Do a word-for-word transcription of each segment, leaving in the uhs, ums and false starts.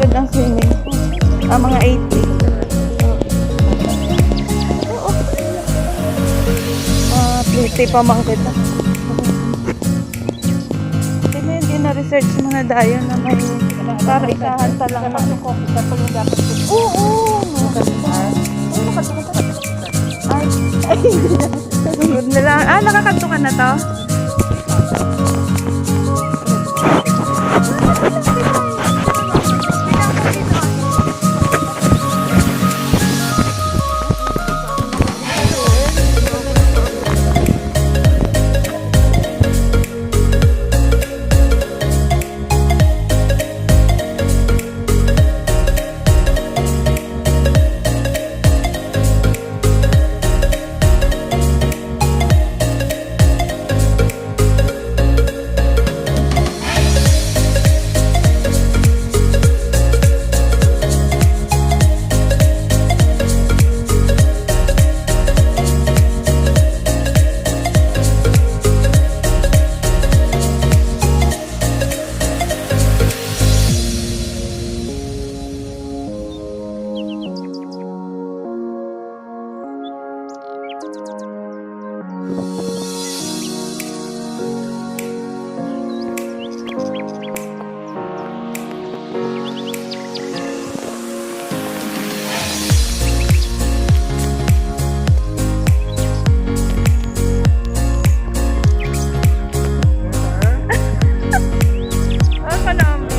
Good ang swimming pool. Ah, mga eighty. Oo. Ah, pretty pa man kita. Hindi na, hindi na research mga dayon na may para isahan pa lang. Sa pagkakasuko, isa pa yung dapat. Oo, oo. Ano ka, ay, ay, hindi na. Sunod na lang. Ah, nakakadto ka na to? Ah, kanami.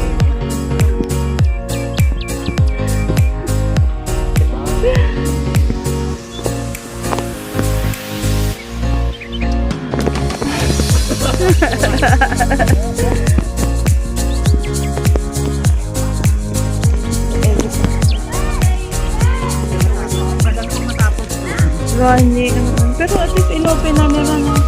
Gani, mm. Pero at least inopen na nila, no?